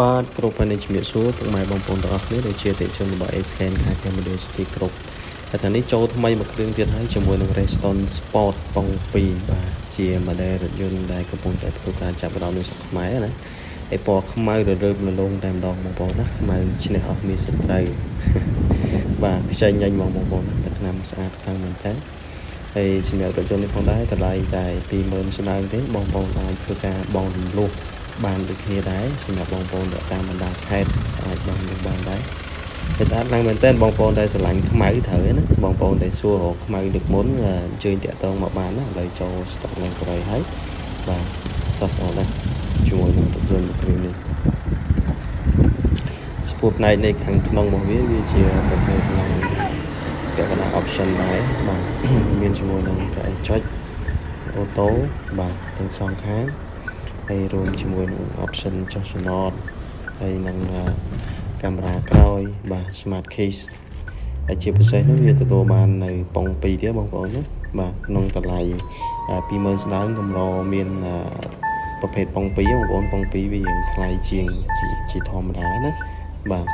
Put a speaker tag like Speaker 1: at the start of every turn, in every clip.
Speaker 1: បាទគ្រប់ហើយនឹងជំរាបសួរពុកម៉ែបងប្អូនទាំងអស់គ្នាដែលជាអតិថិជនរបស់ A-Scan ខេត្តកម្ពុជាជាទីគ្រប់ហើយថ្ងៃនេះចូលថ្មីមួយគ្រឿងទៀតហើយជាមួយនឹង Rexton Sport ប៉ុង2បាទជា model រថយន្តដែលកំពុងតែផ្ទុះការចាប់អារម្មណ៍នៅស្រុកខ្មែរណាហើយពណ៌ខ្មៅរលើបលងតែម្ដងបងប្អូនណាខ្មៅឈ្នះអស់មានសត្រូវបាទខ្ចីញញបងប្អូនណាទឹកថ្នាំស្អាតខ្លាំងមែនតើហើយសម្រាប់រថយន្តនេះផងដែរតម្លៃតែ20000ស្ដើងទេបងប្អូនអាចធ្វើការបង់រំលោះបានដូចគ្នាដែរសម្រាប់បងប្អូនដែលតាមបណ្ដាខេត្តអាចបង់រំលោះបានដែរហើយស្អាតខ្លាំងមែនទែនបងប្អូនដែលស្រឡាញ់ខ្មៅត្រូវណាបងប្អូនដែលសួររកខ្មៅលើកមុនអញ្ជើញតាក់ទងមកបានណាឥឡូវចូលស្តុកឡើងក្រោយហើយបាទសោះស្អាតណាស់ជាមួយនឹងរថយន្តមួយគ្រឿងនេះស្ពោះផ្នែកនៃខាងក្នុងរបស់វាវាជាប្រភេទឡានលក្ខណៈ option ដែរបាទមានជាមួយនឹងកៅអីចុចអូតូបាទទាំងសងខាងហើយរួមជាមួយនឹង option ចុះចំណតហើយនឹងកាមេរ៉ាក្រោយបាទ smart case ហើយជាពិសេសនោះវាទទួលបាននៅប៉ុង2ទៀតបងប្អូនណាបាទក្នុងតម្លៃ20000ស្ដើងកម្រមានប្រភេទប៉ុង2បងប្អូនប៉ុង2វារៀងថ្លៃជាងជាធម្មតាណាបាទ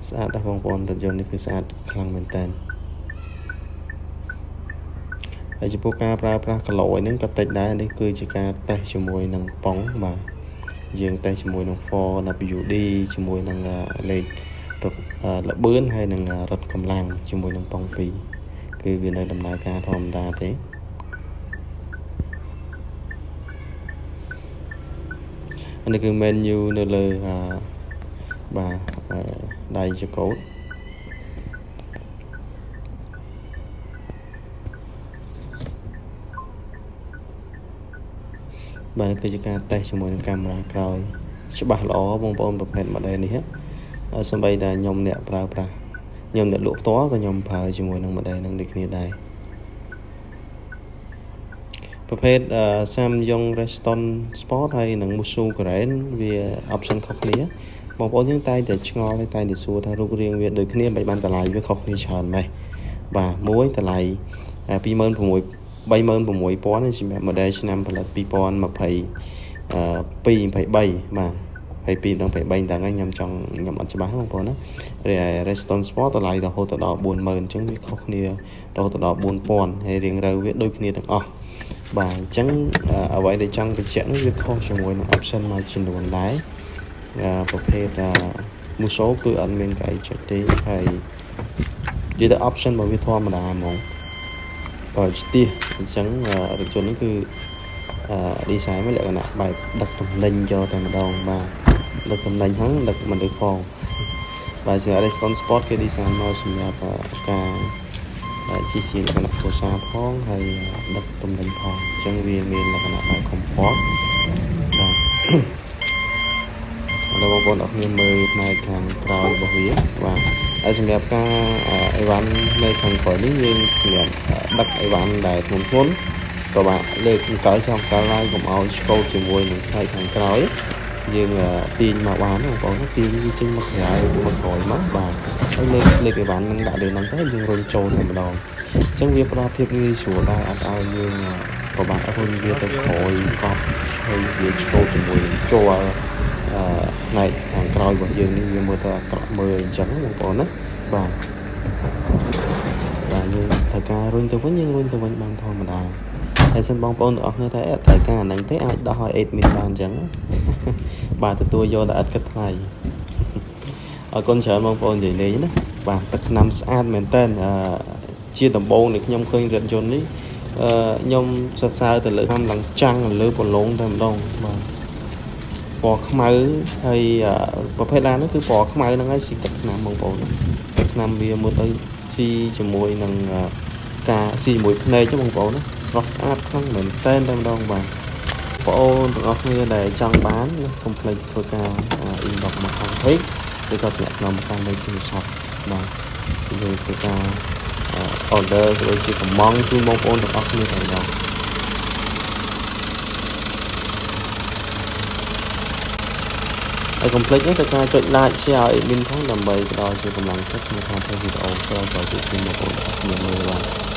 Speaker 1: ស្អាតណាស់បងប្អូនរថយន្តនេះគឺស្អាតខ្លាំងមែនតើហើយចំពោះការប្រើប្រាស់គីឡូហ្នឹងក៏តិចដែរនេះគឺជាការតេស្តជាមួយនឹងប៉ុងបាទយើងតេស្តជាមួយនឹង 4WD ជាមួយនឹងលេខរត់ល្បឿនហើយនឹងរត់កម្លាំងជាមួយនឹងប៉ុង2គឺវានៅដំណើរការធម្មតាទេនេះគឺ menu នៅលើបាទដៃចកោតបាទគឺជាការតេស្តជាមួយនឹងកាមេរ៉ាក្រោយច្បាស់ល្អបងប្អូនប្រភេទ model នេះសំបីតែខ្ញុំអ្នកប្រើប្រាស់ខ្ញុំអ្នកលក់ផ្ទាល់ក៏ខ្ញុំប្រើជាមួយនឹង model នឹងដូចគ្នាដែរប្រភេទ Samyang Rexton Sport ហើយនិង Musu Grand វា option ខុសគ្នាបងប្អូនយើងតែងតែឆ្ងល់ហើយតែងតែសួរថារូបរាងវាដូចគ្នាមិនបានតម្លៃវាខុសគ្នាច្រើនម៉េះបាទមួយតម្លៃ26000 36000សម្រាប់ model ឆ្នាំផលិត2022 23បាទ22ដល់23ដល់ហ្នឹងខ្ញុំចង់ខ្ញុំអត់ច្បាស់បងប្អូនណា Rexton Sport តម្លៃរហូតដល់40000អញ្ចឹងវាខុសគ្នារហូតដល់4000ហើយរៀងរូវវាដូចគ្នាទាំងអស់បាទអញ្ចឹងអ្វីដែលចង់បញ្ជាក់នោះវាខុសជាមួយនឹង option មួយចំនួនដែរប្រភេទ Muso គឺអត់មានកៅអីចុចទេហើយនិយាយទៅ option របស់វាធម្មតាហ្មងបើស្ទះអញ្ចឹងរថយន្តនេះគឺ design មួយលក្ខណៈបែបដឹកទំនិញយកតែម្ដងបាទដឹកទំនិញហ្នឹងដឹកមនុស្សផងបាទសម្រាប់ Rexton Sport គេ design មកសម្រាប់ការជិះជាលក្ខណៈគ្រួសារផងហើយដឹកទំនិញផងអញ្ចឹងវាមានលក្ខណៈបែប comfort បាទឥឡូវបងប្អូនអរគ្នាមើលផ្នែកខាងក្រោយរបស់វាបាទហើយសម្រាប់ការអីវ៉ាន់នៅខាងក្រោយនេះយើងសម្រាប់ដឹកអីវ៉ាន់ដែលធ្ងន់ធ្ងរក៏បាទលើកអង្គចង់កើឡើងកុំឲ្យឆ្កូតជាមួយនឹងផ្នែកខាងក្រោយយើងទាញមកបានបងប្អូនទាញវាចេញមកក្រៅមកក្រោយមកបាទហើយលើកលើកអីវ៉ាន់នឹងដាក់លើហ្នឹងទៅយើងរុញចូលតែម្ដងអញ្ចឹងវាផ្ដល់ភាពងាយស្រួលដែរអត់ឲ្យយើងពិបាកររុញវាទៅក្រោយកប់ហើយវាឆ្កូតជាមួយនឹងជ័រផ្នែកខាងក្រោយរបស់យើងនេះវាមើលទៅអាក្រក់មើលអញ្ចឹងបងប្អូនណាបាទបាទយើងត្រូវការរុញទៅវិញយើងរុញទៅវិញបានធម្មតាហើយសិនបងប្អូនទាំងអស់គ្នាតែត្រូវការអាហ្នឹងទេអាចដោះឲ្យ admin បានអញ្ចឹងបាទទទួលយកតែអត់គិតថ្លៃអរគុណច្រើនបងប្អូននិយាយលេងណាបាទទឹកថ្នាំស្អាតមែនតើជាដំបូងដែលខ្ញុំឃើញរថយន្តនេះខ្ញុំសរសើរទៅលើតាមឡើងចាំងលើប្រឡងតែម្ដងបាទពណ៌ខ្មៅហើយប្រភេទឡានហ្នឹងគឺពណ៌ខ្មៅហ្នឹងហើយស៊ីទឹកថ្នាំបងប្អូនទឹកថ្នាំវាមើលទៅស៊ីជាមួយនឹងការស៊ីជាមួយភ្នែកបងប្អូនណាស្រស់ស្អាតខ្លាំងមែនតើតែម្ដងបាទបងប្អូនទាំងអស់គ្នាដែលចង់បានកុំភ្លេចធ្វើការ inbox មកខាង page ឬក៏ទំនាក់ទំនងមកតាមលេខទូរស័ព្ទបាទយើងធ្វើការ order ក៏ដូចជាកំងជូនបងប្អូនទាំងអស់គ្នាតែម្ដងហើយកុំភ្លេចទៅការចុច like share ឲ្យ admin ផងដើម្បីផ្ដល់ជាកម្លាំងចិត្តក្នុងការធ្វើវីដេអូក្រោយៗទៀតជូនបងប្អូនទាំងអស់គ្នាមើលបាទ